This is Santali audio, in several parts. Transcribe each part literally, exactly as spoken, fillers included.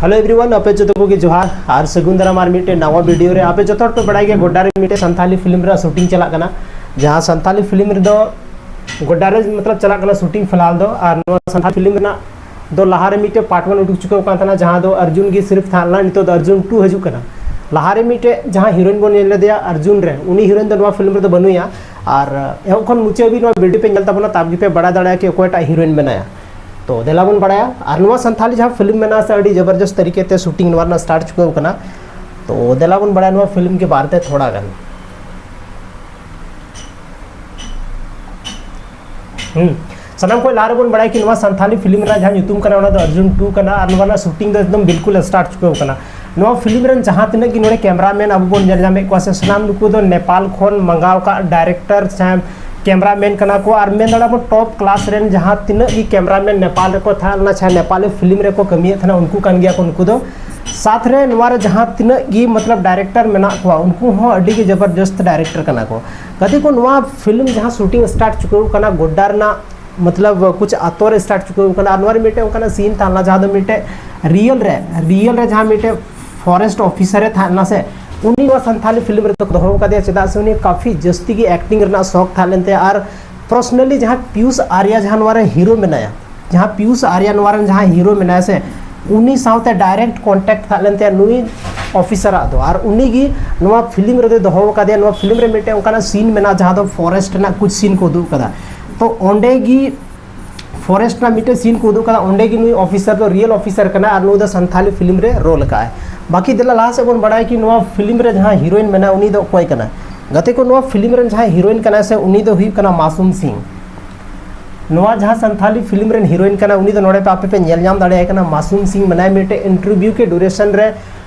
Hello everyone, ᱟᱯᱮ ᱡᱚᱛᱚ ᱠᱚᱜᱮ ᱡᱚᱦᱟᱨ ᱟᱨ ᱥᱟᱹᱜᱩᱱ ᱫᱟᱨᱟᱢ ᱟᱨ ᱢᱤᱫᱴᱮᱱ ᱱᱟᱣᱟ ᱵᱷᱤᱰᱤᱭᱳ ᱨᱮ᱾ ᱟᱯᱮ ᱡᱚᱛᱚ ᱦᱚᱲ ᱯᱮ ᱵᱟᱲᱟᱭ ᱜᱮᱭᱟ, ᱜᱚᱰᱰᱟ ᱨᱮ ᱢᱤᱫᱴᱮᱱ ᱥᱟᱱᱛᱷᱟᱞᱤ ᱯᱷᱤᱞᱢ ᱨᱮᱭᱟᱜ ᱥᱩᱴᱤᱝ ᱪᱟᱞᱟᱜ ᱠᱟᱱᱟ, ᱡᱟᱦᱟᱸ ᱥᱟᱱᱛᱷᱟᱞᱤ ᱯᱷᱤᱞᱢ ᱨᱮᱫᱚ ᱜᱚᱰᱰᱟ ᱨᱮ ᱢᱚᱛᱞᱚᱵ ᱪᱟᱞᱟᱜ ᱠᱟᱱᱟ ᱥᱩᱴᱤᱝ ᱯᱷᱤᱞᱦᱟᱞ ᱫᱚ᱾ ᱟᱨ ᱱᱚᱣᱟ ᱥᱟᱱᱛᱷᱟᱞᱤ ᱯᱷᱤᱞᱢ ᱨᱮᱱᱟᱜ ᱫᱚ ᱞᱟᱦᱟᱨᱮ ᱢᱤᱫᱴᱮᱱ ᱯᱟᱨᱴ ᱚᱣᱟᱱ ᱩᱰᱩᱠ ᱪᱩᱠᱟᱹᱣ ᱠᱟᱱ ᱛᱟᱦᱮᱱᱟ, ᱡᱟᱦᱟᱸ ᱫᱚ ᱟᱨᱡᱩᱱ ᱜᱮ ᱥᱤᱨᱤᱯ ᱛᱟᱦᱮᱸ ᱞᱮᱱᱟ, ᱱᱤᱛᱚᱜ ᱫᱚ ᱟᱨᱡᱩᱱ ᱴᱩ ᱦᱤᱡᱩᱜ ᱠᱟᱱᱟ᱾ ᱞᱟᱦᱟᱨᱮ ᱢᱤᱫᱴᱮᱱ ᱡᱟᱦᱟᱸ ᱦᱤᱨᱳᱭᱤᱱ ᱵᱚᱱ ᱧᱮᱞ ᱞᱮᱫᱮᱭᱟ ᱟᱨᱡᱩᱱ ᱨᱮ, ᱩᱱᱤ ᱦᱤᱨᱳᱭᱤᱱ ᱫᱚ ᱱᱚᱣᱟ ᱯᱷᱤᱞᱢ ᱨᱮᱫᱚ ᱵᱟᱹᱱᱩᱭᱟ᱾ ᱟᱨ ᱮᱦᱚᱵ ᱠᱷᱚᱱ ᱢᱩᱪᱟᱹᱫ ᱦᱟᱹᱵᱤᱡ ᱱᱚᱣᱟ ᱵᱷᱤᱰᱤᱭᱳ ᱯᱮ ᱧᱮᱞ ᱛᱟᱵᱚᱱᱟ, ᱛᱟᱵ ᱜᱮᱯᱮ ᱵᱟᱲᱟᱭ ᱫᱟᱲᱮᱭᱟᱜᱼᱟ ᱠᱤ ᱚᱠᱚᱭᱴᱟᱜ ᱦᱤᱨᱳᱭᱤᱱ ᱢᱮᱱᱟᱭᱟ᱾ ᱛᱚ ᱫᱮᱞᱟ ᱵᱚᱱ ᱵᱟᱲᱟᱭᱟ᱾ ᱟᱨ ᱱᱚᱣᱟ ᱥᱟᱱᱛᱷᱟᱞᱤ ᱡᱟᱦᱟᱸ ᱯᱷᱤᱞᱢ ᱢᱮᱱᱟᱜᱼᱟ ᱥᱮ, ᱟᱹᱰᱤ ᱡᱚᱵᱚᱨᱡᱚᱥᱛ ᱛᱟᱹᱨᱤᱠᱟ ᱛᱮ ᱥᱩᱴᱤᱝ ᱱᱚᱣᱟ ᱨᱮᱱᱟᱜ ᱥᱴᱟᱨᱴ ᱪᱩᱠᱟᱹᱣ ᱠᱟᱱᱟ᱾ ᱛᱚ ᱫᱮᱞᱟ ᱵᱚᱱ ᱵᱟᱲᱟᱭᱟ ᱱᱚᱣᱟ ᱯᱷᱤᱞᱢ ᱜᱮ ᱵᱟᱨᱮᱛᱮ ᱛᱷᱚᱲᱟ ᱜᱟᱱ᱾ ᱦᱩᱸ᱾ ᱥᱟᱱᱟᱢ ᱠᱷᱚᱱ ᱞᱟᱦᱟ ᱨᱮᱵᱚᱱ ᱵᱟᱲᱟᱭᱟ ᱠᱤ ᱱᱚᱣᱟ ᱥᱟᱱᱛᱷᱟᱞᱤ ᱯᱷᱤᱞᱢ ᱨᱮᱱᱟᱜ ᱡᱟᱦᱟᱸ ᱧᱩᱛᱩᱢ ᱠᱟᱱᱟ, ᱚᱱᱟ ᱫᱚ ᱟᱨᱡᱩᱱ ᱴᱩ ᱠᱟᱱᱟ ᱟᱨ ᱱᱚᱣᱟ ᱨᱮᱱᱟᱜ ᱥᱩᱴᱤᱝ ᱫᱚ ᱮᱠᱫᱚᱢ ᱵᱤᱞᱠᱩᱞ ᱥᱴᱟᱨᱴ ᱪᱩᱠᱟᱹᱣ ᱠᱟᱱᱟ᱾ ᱱᱚᱣᱟ ᱯᱷᱤᱞᱢ ᱨᱮᱱ ᱡᱟᱦᱟᱸ ᱛᱤᱱᱟᱹᱜ ᱜᱮ ᱱᱚᱰᱮ ᱠᱮᱢᱨᱟᱢᱮᱱ ᱟᱵᱚ ᱵᱚᱱ ᱧᱮᱞ ᱧᱟᱢᱮᱫ ᱠᱚᱣᱟ ᱥᱮ, ᱥᱟᱱᱟᱢ ᱱᱩᱠᱩ ᱫᱚ ᱱᱮᱯᱟᱞ ᱠᱷᱚᱱ ᱢᱟᱸᱜᱟᱣ ᱟᱠᱟᱫ ᱰᱟᱭᱨᱮᱠᱴᱚᱨ ᱥᱮ ᱠᱮᱢᱨᱟᱢᱮᱱ ᱠᱟᱱᱟ ᱠᱚ᱾ ᱟᱨ ᱢᱮᱱ ᱫᱟᱲᱮᱭᱟᱜᱼᱟ ᱵᱚᱱ ᱴᱚᱯ ᱠᱞᱟᱥ ᱨᱮᱱ ᱡᱟᱦᱟᱸ ᱛᱤᱱᱟᱹᱜ ᱜᱮ ᱠᱮᱢᱨᱟᱢᱮᱱ ᱱᱮᱯᱟᱞ ᱨᱮᱠᱚ ᱛᱟᱦᱮᱸ ᱞᱮᱱᱟ, ᱪᱟᱦᱮ ᱱᱮᱯᱟᱞᱤ ᱯᱷᱤᱞᱢ ᱨᱮᱠᱚ ᱠᱟᱹᱢᱤᱭᱮᱫ ᱛᱟᱦᱮᱱᱟ, ᱩᱱᱠᱩ ᱠᱟᱱ ᱜᱮᱭᱟ ᱠᱚ ᱱᱩᱠᱩ ᱫᱚ᱾ ᱥᱟᱛ ᱨᱮ ᱱᱚᱣᱟ ᱨᱮ ᱡᱟᱦᱟᱸ ᱛᱤᱱᱟᱹᱜ ᱜᱮ ᱢᱚᱛᱞᱚᱵ ᱰᱟᱭᱨᱮᱠᱴᱚᱨ ᱢᱮᱱᱟᱜ ᱠᱚᱣᱟ, ᱩᱱᱠᱩ ᱦᱚᱸ ᱟᱹᱰᱤ ᱜᱮ ᱡᱚᱵᱚᱨᱡᱚᱥᱛ ᱰᱟᱭᱨᱮᱠᱴᱚᱨ ᱠᱟᱱᱟ ᱠᱚ᱾ ᱜᱟᱛᱮ ᱠᱚ, ᱱᱚᱣᱟ ᱯᱷᱤᱞᱢ ᱡᱟᱦᱟᱸ ᱥᱩᱴᱤᱝ ᱥᱴᱟᱨᱴ ᱪᱩᱠᱟᱹᱣ ᱠᱟᱱᱟ ᱜᱚᱰᱰᱟ ᱨᱮᱱᱟᱜ, ᱢᱚᱛᱞᱚᱵ ᱠᱩᱪ ᱟᱛᱳ ᱨᱮ ᱥᱴᱟᱨᱴ ᱪᱩᱠᱟᱹᱣ ᱠᱟᱱᱟ᱾ ᱟᱨ ᱱᱚᱣᱟ ᱨᱮ ᱢᱤᱫᱴᱮᱱ ᱚᱱᱠᱟᱱᱟᱜ ᱥᱤᱱ ᱛᱟᱦᱮᱸ ᱞᱮᱱᱟ ᱡᱟᱦᱟᱸ ᱫᱚ ᱢᱤᱫᱴᱮᱱ ᱨᱤᱭᱮᱞ ᱨᱮ, ᱨᱤᱭᱮᱞ ᱨᱮ ᱡᱟᱦᱟᱸ ᱢᱤᱫᱴᱮᱱ ᱯᱷᱚᱨᱮᱥᱴ ᱚᱯᱷᱤᱥᱟᱨ ᱮ ᱛᱟᱦᱮᱸ ᱞᱮᱱᱟ ᱥᱮ, ᱩᱱᱤ ᱱᱚᱣᱟ ᱥᱟᱱᱛᱷᱟᱞᱤ ᱯᱷᱤᱞᱢ ᱨᱮᱫᱚ ᱠᱚ ᱫᱚᱦᱚ ᱟᱠᱟᱫᱮᱭᱟ, ᱪᱮᱫᱟᱜ ᱥᱮ ᱩᱱᱤ ᱠᱟᱯᱷᱤ ᱡᱟᱹᱥᱛᱤ ᱜᱮ ᱮᱠᱴᱤᱝ ᱨᱮᱱᱟᱜ ᱥᱚᱠ ᱛᱟᱦᱮᱸ ᱞᱮᱱ ᱛᱟᱭᱟ᱾ ᱟᱨ ᱯᱟᱨᱥᱚᱱᱟᱞᱤ ᱡᱟᱦᱟᱸ ᱯᱤᱭᱩᱥ ᱟᱨᱭᱟ ᱡᱟᱦᱟᱸ ᱱᱚᱣᱟ ᱨᱮ ᱦᱤᱨᱳ ᱢᱮᱱᱟᱭᱟ, ᱡᱟᱦᱟᱸ ᱯᱤᱭᱩᱥ ᱟᱨᱭᱟ ᱱᱚᱣᱟ ᱨᱮᱱ ᱡᱟᱦᱟᱸ ᱦᱤᱨᱳ ᱢᱮᱱᱟᱭᱟ ᱥᱮ, ᱩᱱᱤ ᱥᱟᱶᱛᱮ ᱰᱟᱭᱨᱮᱠᱴ ᱠᱚᱱᱴᱟᱠᱴ ᱛᱟᱦᱮᱸ ᱞᱮᱱ ᱛᱟᱭᱟ ᱱᱩᱭ ᱚᱯᱷᱤᱥᱟᱨᱟᱜ ᱫᱚ᱾ ᱟᱨ ᱩᱱᱤ ᱜᱮ ᱱᱚᱣᱟ ᱯᱷᱤᱞᱢ ᱨᱮᱫᱚᱭ ᱫᱚᱦᱚ ᱟᱠᱟᱫᱮᱭᱟ᱾ ᱱᱚᱣᱟ ᱯᱷᱤᱞᱢ ᱨᱮ ᱢᱤᱫᱴᱮᱱ ᱚᱱᱠᱟᱱᱟᱜ ᱥᱤᱱ ᱢᱮᱱᱟᱜᱼᱟ ᱡᱟᱦᱟᱸ ᱫᱚ ᱯᱷᱚᱨᱮᱥᱴ ᱨᱮᱱᱟᱜ ᱠᱩᱪ ᱥᱤᱱ ᱠᱚ ᱩᱫᱩᱜ ᱟᱠᱟᱫᱟ᱾ ᱛᱚ ᱚᱸᱰᱮ ᱜᱮ ᱯᱷᱚᱨᱮᱥᱴ ᱨᱮᱱᱟᱜ ᱢᱤᱫᱴᱮᱱ ᱥᱤᱱ ᱠᱚ ᱩᱫᱩᱜ ᱟᱠᱟᱫᱟ, ᱚᱸᱰᱮ ᱜᱮ ᱱᱩᱭ ᱚᱯᱷᱤᱥᱟᱨ ᱫᱚ ᱨᱤᱭᱮᱞ ᱚᱯᱷᱤᱥᱟᱨ ᱠᱟᱱᱟᱭ ᱟᱨ ᱱᱩᱭ ᱫᱚ ᱥᱟᱱᱛᱷᱟᱞᱤ ᱯᱷᱤᱞᱢ ᱨᱮ ᱨᱳᱞ ᱟᱠᱟᱫᱟᱭ᱾ ᱵᱟᱹᱠᱤ ᱫᱮᱞᱟ ᱞᱟᱦᱟ ᱥᱮᱫ ᱵᱚᱱ ᱵᱟᱲᱟᱭᱟ ᱠᱤ ᱱᱚᱣᱟ ᱯᱷᱤᱞᱢ ᱨᱮ ᱡᱟᱦᱟᱸ ᱦᱤᱨᱳᱭᱤᱱ ᱢᱮᱱᱟᱭᱟ ᱩᱱᱤ ᱫᱚ ᱚᱠᱚᱭ ᱠᱟᱱᱟᱭ? ᱜᱟᱛᱮ ᱠᱚ, ᱱᱚᱣᱟ ᱯᱷᱤᱞᱢ ᱨᱮᱱ ᱡᱟᱦᱟᱸᱭ ᱦᱤᱨᱳᱭᱤᱱ ᱠᱟᱱᱟᱭ ᱥᱮ, ᱩᱱᱤ ᱫᱚ ᱦᱩᱭᱩᱜ ᱠᱟᱱᱟ ᱢᱟᱥᱩᱢ ᱥᱤᱝ᱾ ᱱᱚᱣᱟ ᱡᱟᱦᱟᱸ ᱥᱟᱱᱛᱷᱟᱞᱤ ᱯᱷᱤᱞᱢ ᱨᱮᱱ ᱦᱤᱨᱳᱭᱤᱱ ᱠᱟᱱᱟ, ᱩᱱᱤ ᱫᱚ ᱱᱚᱰᱮ ᱯᱮ ᱟᱯᱮ ᱯᱮ ᱧᱮᱞ ᱧᱟᱢ ᱫᱟᱲᱮᱭᱟᱭ ᱠᱟᱱᱟ᱾ ᱢᱟᱥᱩᱢ ᱥᱤᱝ ᱢᱮᱱᱟᱭ, ᱢᱤᱫᱴᱮᱡ ᱤᱱᱴᱟᱨᱵᱷᱤᱭᱩ ᱠᱮ ᱰᱩᱨᱮᱥᱚᱱ ᱨᱮ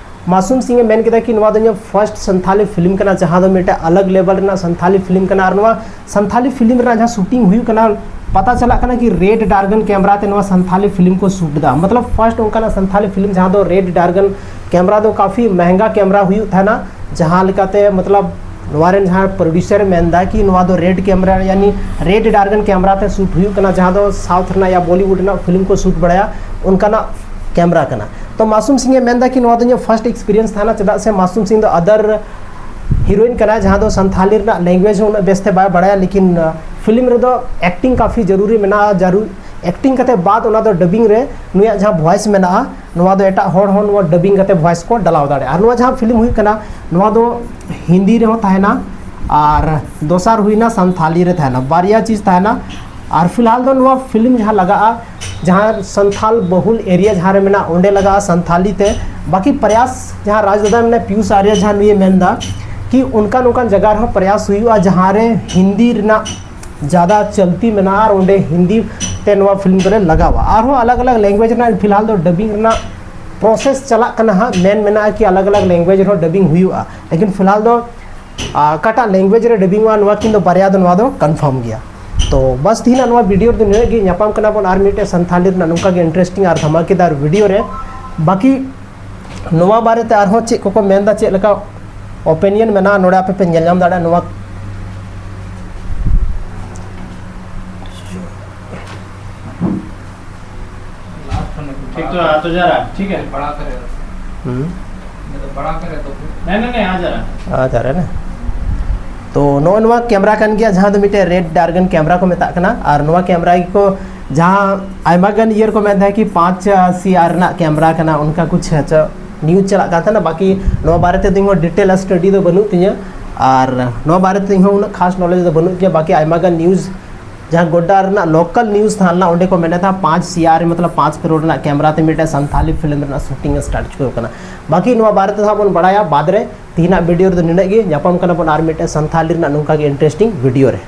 ᱢᱟᱥᱩᱢ ᱥᱤᱝ ᱮ ᱢᱮᱱ ᱠᱮᱫᱟ ᱠᱤ ᱱᱚᱣᱟ ᱫᱚ ᱤᱧᱟᱹᱜ ᱯᱷᱟᱨᱥᱴ ᱥᱟᱱᱛᱷᱟᱞᱤ ᱯᱷᱤᱞᱢ ᱠᱟᱱᱟ, ᱡᱟᱦᱟᱸ ᱫᱚ ᱢᱤᱫᱴᱮᱡ ᱟᱞᱟᱜᱽ ᱞᱮᱵᱮᱞ ᱨᱮᱱᱟᱜ ᱥᱟᱱᱛᱷᱟᱞᱤ ᱯᱷᱤᱞᱢ ᱠᱟᱱᱟ᱾ ᱟᱨ ᱱᱚᱣᱟ ᱥᱟᱱᱛᱷᱟᱞᱤ ᱯᱷᱤᱞᱢ ᱨᱮᱱᱟᱜ ᱡᱟᱦᱟᱸ ᱥᱩᱴᱤᱝ ᱦᱩᱭᱩᱜ ᱠᱟᱱᱟ, ᱯᱟᱛᱟ ᱪᱟᱞᱟᱜ ᱠᱟᱱᱟ ᱠᱤ ᱨᱮᱰ ᱰᱟᱨᱜᱟᱱ ᱠᱮᱢᱨᱟ ᱛᱮ ᱱᱚᱣᱟ ᱥᱟᱱᱛᱷᱟᱞᱤ ᱯᱷᱤᱞᱢ ᱠᱚ ᱥᱩᱴ ᱮᱫᱟ᱾ ᱢᱚᱛᱞᱚᱵ ᱯᱷᱟᱨᱥᱴ ᱚᱱᱠᱟᱱᱟᱜ ᱥᱟᱱᱛᱷᱟᱞᱤ ᱯᱷᱤᱞᱢ ᱡᱟᱦᱟᱸ ᱫᱚ ᱨᱮᱰ ᱰᱟᱨᱜᱟᱱ ᱠᱮᱢᱨᱟ ᱫᱚ ᱠᱟᱯᱷᱤ ᱢᱮᱦᱮᱝᱜᱟ ᱠᱮᱢᱨᱟ ᱦᱩᱭᱩᱜ ᱛᱟᱦᱮᱱᱟ, ᱡᱟᱦᱟᱸ ᱞᱮᱠᱟᱛᱮ ᱢᱚᱛᱞᱚᱵ ᱱᱚᱣᱟ ᱨᱮᱱ ᱡᱟᱦᱟᱸ ᱯᱨᱚᱰᱭᱩᱥᱟᱨ ᱢᱮᱱᱫᱟ ᱠᱤ ᱱᱚᱣᱟ ᱫᱚ ᱨᱮᱰ ᱠᱮᱢᱨᱟ ᱭᱟᱱᱤ ᱨᱮᱰ ᱰᱟᱨᱜᱟᱱ ᱠᱮᱢᱨᱟ ᱛᱮ ᱥᱩᱴ ᱦᱩᱭᱩᱜ ᱠᱟᱱᱟ, ᱡᱟᱦᱟᱸ ᱫᱚ ᱥᱟᱣᱩᱛᱷ ᱨᱮᱱᱟᱜ ᱭᱟ ᱵᱚᱞᱤᱣᱩᱰ ᱨᱮᱱᱟᱜ ᱯᱷᱤᱞᱢ ᱠᱚ ᱥᱩᱴ ᱵᱟᱲᱟᱭᱟ, ᱚᱱᱠᱟᱱᱟᱜ ᱠᱮᱢᱨᱟ ᱠᱟᱱᱟ᱾ ᱛᱚ ᱢᱟᱥᱩᱢ ᱥᱤᱝ ᱮ ᱢᱮᱱᱫᱟ ᱠᱤ ᱱᱚᱣᱟ ᱫᱚ ᱤᱧᱟᱹᱜ first experience ᱛᱟᱦᱮᱱᱟ, ᱪᱮᱫᱟᱜ ᱥᱮ ᱢᱟᱥᱩᱢ ᱥᱤᱝ ᱫᱚ other heroine ᱠᱟᱱᱟᱭ, ᱡᱟᱦᱟᱸ ᱫᱚ ᱥᱟᱱᱛᱷᱟᱞᱤ ᱨᱮᱱᱟᱜ language ᱦᱚᱸ ᱩᱱᱟᱹᱜ ᱵᱮᱥᱛᱮ ᱵᱟᱭ ᱵᱟᱲᱟᱭᱟ, ᱞᱮᱠᱤᱱ ᱯᱷᱤᱞᱢ ᱨᱮᱫᱚ acting ᱠᱟᱯᱷᱤ ᱡᱟᱹᱨᱩᱨᱤ ᱢᱮᱱᱟᱜᱼᱟ᱾ ᱡᱟᱹᱨᱩ acting ᱠᱟᱛᱮ ᱵᱟᱫ ᱚᱱᱟ ᱫᱚ dubbing ᱨᱮ ᱱᱩᱭᱟᱜ ᱡᱟᱦᱟᱸ voice ᱢᱮᱱᱟᱜᱼᱟ, ᱱᱚᱣᱟ ᱫᱚ ᱮᱴᱟᱜ ᱦᱚᱲ ᱦᱚᱸ ᱱᱚᱣᱟ dubbing ᱠᱟᱛᱮ voice ᱠᱚ ᱰᱟᱞᱟᱣ ᱫᱟᱲᱮᱭᱟᱜᱼᱟ᱾ ᱟᱨ ᱱᱚᱣᱟ ᱡᱟᱦᱟᱸ ᱯᱷᱤᱞᱢ ᱦᱩᱭᱩᱜ ᱠᱟᱱᱟ, ᱱᱚᱣᱟ ᱫᱚ ᱦᱤᱱᱫᱤ ᱨᱮᱦᱚᱸ ᱛᱟᱦᱮᱱᱟ ᱟᱨ ᱫᱚᱥᱟᱨ ᱦᱩᱭᱱᱟ ᱥᱟᱱᱛᱷᱟᱞᱤ ᱨᱮ ᱛᱟᱦᱮᱱᱟ, ᱵᱟᱨᱭᱟ ᱪᱤᱡᱽ ᱛᱟᱦᱮᱱᱟ᱾ ᱟᱨ ᱯᱷᱤᱞᱦᱟᱞ ᱫᱚ ᱱᱚᱣᱟ ᱯᱷᱤᱞᱢ ᱡᱟᱦᱟᱸ ᱞᱟᱜᱟᱜᱼᱟ, ᱡᱟᱦᱟᱸ ᱥᱟᱱᱛᱷᱟᱞ ᱵᱚᱦᱩᱞ area ᱡᱟᱦᱟᱸ ᱨᱮ ᱢᱮᱱᱟᱜᱼᱟ, ᱚᱸᱰᱮ ᱞᱟᱜᱟᱜᱼᱟ ᱥᱟᱱᱛᱷᱟᱞᱤ ᱛᱮ᱾ ᱵᱟᱠᱤ ᱯᱨᱚᱭᱟᱥ ᱡᱟᱦᱟᱸ ᱨᱟᱡᱽ ᱫᱟᱫᱟ ᱢᱮᱱᱟᱭᱟ, ᱯᱤᱭᱩᱥ ᱟᱨᱭᱟ, ᱡᱟᱦᱟᱸ ᱱᱩᱭᱮ ᱢᱮᱱᱫᱟ ᱠᱤ ᱚᱱᱠᱟᱱ ᱚᱱᱠᱟᱱ ᱡᱟᱭᱜᱟ ᱨᱮᱦᱚᱸ ᱯᱨᱚᱭᱟᱥ ᱦᱩᱭᱩᱜᱼᱟ ᱡᱟᱦᱟᱸ ᱨᱮ ᱦᱤᱱᱫᱤ ᱨᱮᱱᱟᱜ ᱡᱟᱫᱟ ᱪᱚᱞᱛᱤ ᱢᱮᱱᱟᱜᱼᱟ ᱟᱨ ᱚᱸᱰᱮ ᱦᱤᱱᱫᱤ ᱛᱮ ᱱᱚᱣᱟ ᱯᱷᱤᱞᱢ ᱫᱚᱞᱮ ᱞᱟᱜᱟᱣᱟ᱾ ᱟᱨᱦᱚᱸ ᱟᱞᱟᱜᱽ ᱟᱞᱟᱜᱽ language ᱨᱮᱱᱟᱜ ᱯᱷᱤᱞᱦᱟᱞ ᱫᱚ dubbing ᱨᱮᱱᱟᱜ process ᱪᱟᱞᱟᱜ ᱠᱟᱱᱟ ᱦᱟᱸᱜ᱾ ᱢᱮᱱ ᱢᱮᱱᱟᱜᱼᱟ ᱠᱤ ᱟᱞᱟᱜᱽ ᱟᱞᱟᱜᱽ language ᱨᱮᱦᱚᱸ dubbing ᱦᱩᱭᱩᱜᱼᱟ, ᱞᱮᱠᱤᱱ ᱯᱷᱤᱞᱦᱟᱞ ᱫᱚ ᱟᱨ ᱚᱠᱟᱴᱟᱜ language ᱨᱮ dubbing ᱚᱜᱼᱟ, ᱱᱚᱣᱟ ᱠᱤᱱ ᱫᱚ ᱵᱟᱨᱭᱟ ᱫᱚ ᱱᱚᱣᱟ ᱫᱚ confirm ᱜᱮᱭᱟ᱾ ᱛᱚ ᱵᱟᱥ ᱛᱮᱦᱮᱧᱟᱜ ᱱᱚᱣᱟ video ᱨᱮᱫᱚ ᱱᱤᱱᱟᱹᱜ ᱜᱮ᱾ ᱧᱟᱯᱟᱢ ᱠᱟᱱᱟ ᱵᱚᱱ ᱟᱨ ᱢᱤᱫᱴᱮᱡ ᱥᱟᱱᱛᱷᱟᱞᱤ ᱨᱮᱱᱟᱜ ᱱᱚᱝᱠᱟ ᱜᱮ interesting ᱟᱨ ᱫᱷᱟᱢᱟᱠᱮᱫᱟᱨ video ᱨᱮ᱾ ᱵᱟᱠᱤ ᱱᱚᱣᱟ ᱵᱟᱨᱮᱛᱮ ᱟᱨᱦᱚᱸ ᱪᱮᱫ ᱠᱚᱠᱚ ᱢᱮᱱᱫᱟ, ᱪᱮᱫ ᱞᱮᱠᱟ opinion ᱢᱮᱱᱟᱜᱼᱟ, ᱱᱚᱰᱮ ᱟᱯᱮ ᱯᱮ ᱧᱮᱞ ᱧᱟᱢ ᱫᱟᱲᱮᱭᱟᱜᱼᱟ᱾ ᱱᱚᱣᱟ ठीक तो आ तो जा रहा है, ठीक है। बड़ा करे। हम्म। मैं तो बड़ा करे तो फिर। नहीं नहीं नहीं, आ जा रहा है। आ जा रहा है ना। तो ᱱᱚᱜᱼᱚ ᱱᱚᱣᱟ camera ᱠᱟᱱ ᱜᱮᱭᱟ, ᱡᱟᱦᱟᱸ ᱫᱚ ᱢᱤᱫᱴᱮᱡ Red Dragon camera ᱠᱚ ᱢᱮᱛᱟᱜ ᱠᱟᱱᱟ᱾ ᱟᱨ ᱱᱚᱣᱟ camera ᱜᱮᱠᱚ, ᱡᱟᱦᱟᱸ ᱟᱭᱢᱟ ᱜᱟᱱ year ᱠᱚ ᱢᱮᱱ ᱛᱟᱦᱮᱸᱫ ᱠᱤ ᱯᱟᱸᱪ ᱥᱤ ᱟᱨ ᱨᱮᱱᱟᱜ camera ᱠᱟᱱᱟ, ᱚᱱᱠᱟ ᱠᱩᱪ ᱟᱪᱪᱷᱟ news ᱪᱟᱞᱟᱜ ᱠᱟᱱ ᱛᱟᱦᱮᱱᱟ᱾ ᱵᱟᱠᱤ ᱱᱚᱣᱟ ᱵᱟᱨᱮ ᱛᱮᱫᱚ ᱤᱧ ᱦᱚᱸ detail study ᱫᱚ ᱵᱟᱹᱱᱩᱜ ᱛᱤᱧᱟᱹ, ᱟᱨ ᱱᱚᱣᱟ ᱵᱟᱨᱮ ᱛᱮᱫᱚ ᱤᱧ ᱦᱚᱸ ᱩᱱᱟᱹᱜ ᱠᱷᱟᱥ knowledge ᱫᱚ ᱵᱟᱹᱱᱩᱜ ᱛᱤᱧᱟᱹ᱾ ᱵᱟᱠᱤ ᱟᱭᱢᱟ ᱜᱟᱱ news ᱡᱟᱦᱟᱸ ᱜᱚᱰᱰᱟ ᱨᱮᱱᱟᱜ local news ᱛᱟᱦᱮᱸ ᱞᱮᱱᱟ, ᱚᱸᱰᱮ ᱠᱚ ᱢᱮᱱᱮᱫ ᱛᱟᱦᱮᱸᱫ ᱯᱟᱸᱪ ᱥᱤ ᱟᱨ ᱢᱚᱛᱞᱚᱵ ᱯᱟᱸᱪ ᱠᱟᱨᱳᱲ ᱨᱮᱱᱟᱜ camera ᱛᱮ ᱢᱤᱫᱴᱮᱱ ᱥᱟᱱᱛᱷᱟᱞᱤ ᱯᱷᱤᱞᱢ ᱨᱮᱱᱟᱜ shooting start ᱪᱩᱠᱟᱹᱣ ᱠᱟᱱᱟ᱾ ᱵᱟᱠᱤ ᱱᱚᱣᱟ ᱵᱟᱨᱮ ᱛᱮᱫᱚ ᱦᱟᱸᱜ ᱵᱚᱱ ᱵᱟᱲᱟᱭᱟ ᱵᱟᱫᱽ ᱨᱮ᱾ ᱛᱤᱦᱤᱧᱟᱜ video ᱨᱮᱫᱚ ᱱᱤᱱᱟᱹᱜ ᱜᱮ᱾ ᱧᱟᱯᱟᱢ ᱠᱟᱱᱟ ᱵᱚᱱ ᱟᱨ ᱢᱤᱫᱴᱮᱱ ᱥᱟᱱᱛᱷᱟᱞᱤ ᱨᱮᱱᱟᱜ ᱱᱚᱝᱠᱟ ᱜᱮ interesting video ᱨᱮ᱾